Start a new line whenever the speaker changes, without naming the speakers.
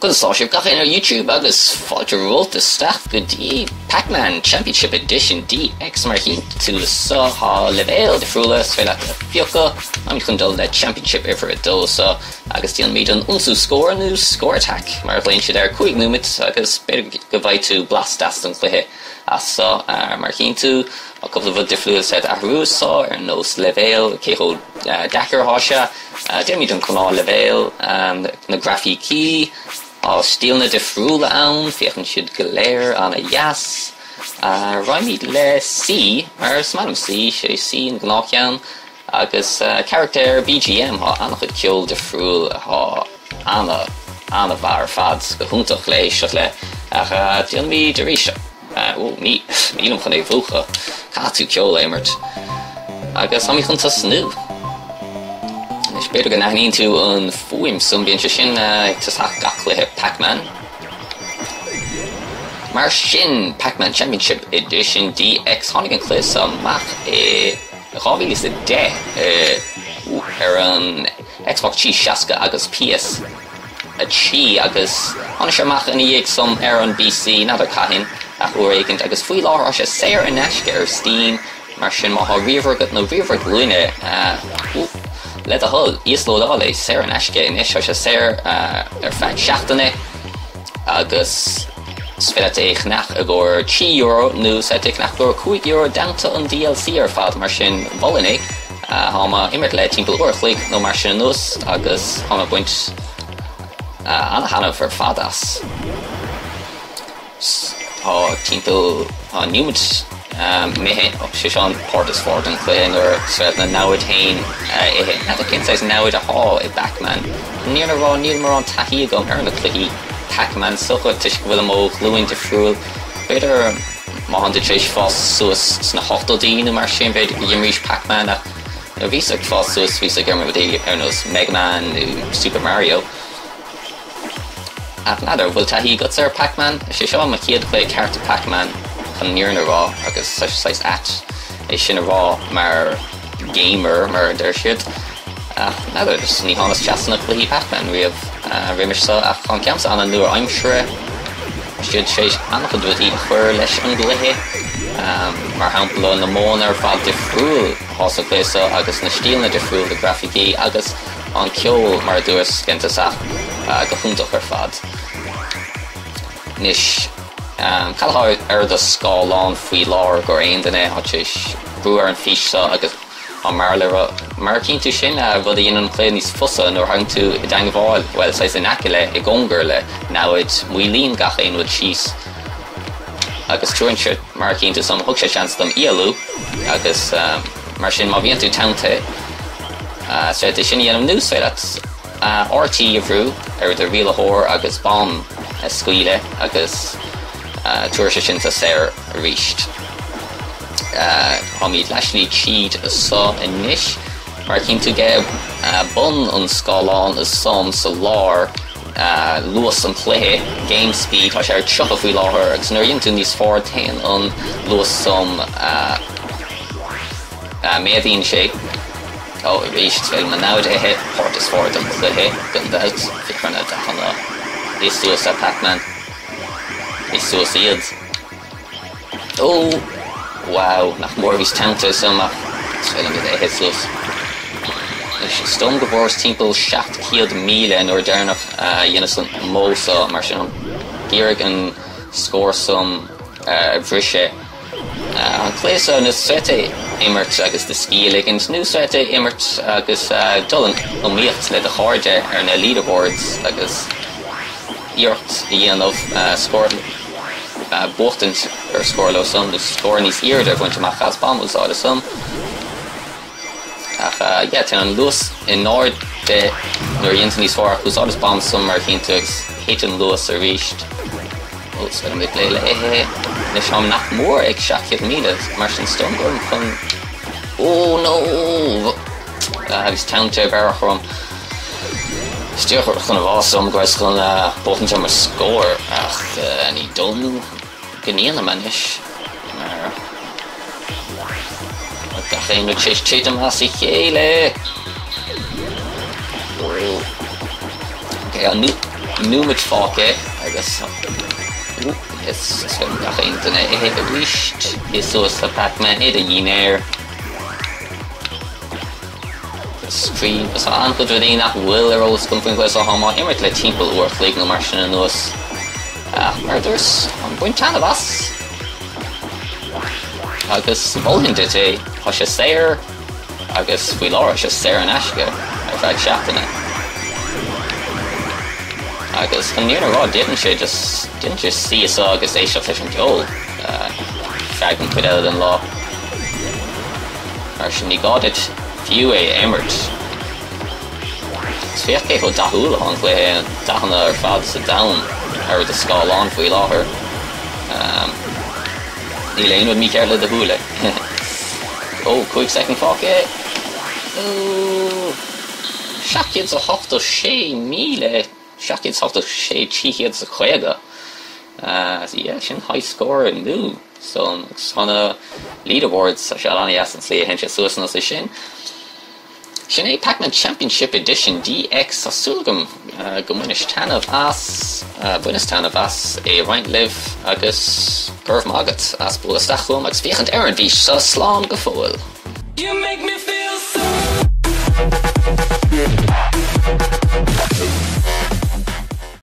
Conas tá sibh gach éinne ar YouTube agus fáilte romhat isteach go dtí Pac-Man Championship Edition DX mar a chíonn tú anso tá leibhéil difriúla is féidir leat a phiocadh. Táimid chun dul le Championship uimhir 2 anso agus déanfaimid an ionsú scóir nó Score Attack mar a ghlaonn siad air 5 nóiméad agus b'fhéidir go bhfaighidh tú blas deas den chluiche as so. Mar a chíonn tú tá cúpla rud difriúil is féidir athrú anso ar nós leibhéal, cé chomh deacair atá sé. Déanfaimid an gnáthleibhéal, na grafící, tá stíleanna difriúla ann, féachann siad go léir ana-dheas. Raghaimid le C, mar is maith liom C, sé C an gnáthcheann, agus Character BGM, tá an-chuid ceol difriúil atá ana, ana-mhaith ar fad, go hiontach le éisteacht le, ach déanfaimid arís. Ó, ní, nílim chun é a mhúchadh. Caithfidh tú ceol a imirt. Agus táimid chun tosnú. Anois, b'fhéidir go n-aithníonn tú an fuaim san, bíonn sé sin ag tosach gach cluiche Pac-Man. Mar sin, Pac-Man Championship Edition DX, tháinig an cluiche seo amach i 2010 ar an Xbox 360 agus PS. 3 agus tháinig sé amach ina dhiaidh san ar an bPC, n'fheadar cathain, ach uair éigint, agus faoi láthair tá sé saor in aisce ar Steam, mar sin má tá ríomhaire agat nó ríomhaire glúine, le do thoil, íoslódáil é, saor in aisce anois, tá sé saor ar feadh seachtaine agus is féidir leat é a cheannach i gcomhair €3 nó is féidir leat é a cheannach i gcomhair €5 i dteannta an DLC ar fad, mar sin mholfainn é. Tá mé ag imirt le timpeall uair a chloig nó mar sin anuas agus tá mé ag baint ana-thaitneamh ar fad as. Tá timpeall, tá neomat imithe, sé seo an páirt is fearr den chluiche nuair is féidir na namhaid féin a ithe. N'fheadar cén saghas namhaid atá i bPac-Man. Chun an fhírinne a rá níl mórán taithí agam ar na cluichí Pac-Man so toisc go bhfuilim ó ghlúin difriúil. B'fhéidir Má thánn tú tar éis fás suas sna hochtóidí nó mar sin, b'fhéidir go d'imrís Pac-Man ach nuair a bhíos ag fás suas bhíos ag imirt rudaí ar nós Mega Man nó Super Mario. Ach n'fheadar, bhfuil taithí agatsa ar Pac-Man? Is é seo mo chéad chluiche ceart Pac-Man chun an fhírinne a rá agus tá sé saghas ait é sin a rá mar gamer mar a deir siad. Ach n'fheadar, just ní thánas trasna cluichí Pac-Man riamh roimis seo ach tá an ceann seo ana-nua-aimseartha. Tá siad tar éis an-chuid rudaí a chur leis an gcluiche, mar shampla na modhanna ar fad difriúil atá sa chluiche seo agus na stíleanna difriúil de grafaicí agus an ceol mar a dúras ag an tosach go hiontach ar fad. Anois, cad atá ar do scáileán faoi láthair gur aon duine atá tar éis brú ar an fís seo agus Tá mar le Mar a chíonn tú sin rud a dhéanann an cluiche níos fusa nuair a thagann tú i dteangmháil, bhuel, saghas in aice le, i gcóngar le namhaid, maolaíonn gach aon rud síos agus tugann sé, mar a chíonn tú san, thug sé seans dom éalú agus mar sin má bhíonn tú teanntaithe, is féidir sin a dhéanamh nó is féidir leat RT a bhrú ar do rialaitheoir agus bomb a scaoileadh agus tabharfaidh sé sin tú saor arís. Táimid leathshlí tríd anso anois. Mar a chíonn tú ag bun an scáileáin ansan sa lár, luas an chluiche, game speed, tá sé ar 30 faoi láthair agus nuair a dhéanann tú níos fearr téann an luas san, méadaíonn sé. Ó, arís, is féidir liom an namhaid a ithe, páirt is fearr den chluiche, gan dabht. Féach ar na dathanna. Ith suas, a Pac-Man. Ith suas iad. Ó! Wow, nach mór bhíos teanntaithe ansan ach is féidir liom iad a ithe suas. Anois, is dóigh liom go bhfuaireas timpeall 700,000 an uair deireanach a dheineas an modh seo, mar sin ag iarraidh an scór san a bhriseadh. An cluiche seo, nó is féidir é a imirt agus do scíth a ligint, nó is féidir é a imirt agus dul in iomaíocht le do chairde ar na leaderboards agus iarracht a dhéanamh scór buachtaint ar scór leo san, nó scór níos airde a bhaint amach as bomb a úsáid ansan. Ach yeah, téann an luas in airde nuair a dhéanann tú níos fearr ach úsáideas bomb ansan mar a chíonn tú agus thit an luas arís. Ó, is féidir liom é a ithe. Anois táim nach mór ag 700,000, mar sin is dóigh liom go bhfuilim chun. Ó no! Agus teannta ag bearradh orm. Is díreach chun a rá dom go rabhas chun buachaint ar mo scór ach ní dóigh liom go ndéanfaidh mé anois mar tá gach aon rud tar éis titim as a chéile. Ok, an Nóiméad fágtha agus is féidir gach aon duine ithe arís. Ith suas le Pac-Man, ith do dhinnéar. Agus croí, tá an-chuid rudaí nach bhfuil ar eolas agam faoin gcluiche seo, táim á imirt le timpeall uair a chloig nó mar sin anuas. Ach mar a dúirt, táim ag baint taitneamh as. Agus mholfainn duit é, tá sé saor agus faoi láthair tá sé saor in aisce ar feadh seachtaine. Agus chun an fhírinne a rá, d'fhéadfainn sé just, d'fhéadfainn just suí anseo agus éisteacht leis an gceol feadh an chuid eile den lá. Mar sin ní gá duit fiú é a imirt. Agus féach cé chomh dathúil atá an cluiche, dathanna ar fad sa domhan ar do scáileán faoi láthair. Níl aon rud mícheart le do shúile. Ó, 5 soicind fágtha. Ó, 786,000, 786, 350. Yeah, sin high score nua. So, agus tá na leaderboards, tá sé an-deas an tslí a théann sé suas anuas é sin. Sin é Pac-Man Championship Edition DX. Tá súil agam go mbainis taitneamh as, bhaineas taitneamh as é a roinnt libh agus go raibh maith agat as bualadh isteach chugam agus féachaint ar an bhfís seo. Slán go fóill.
You make me feel so.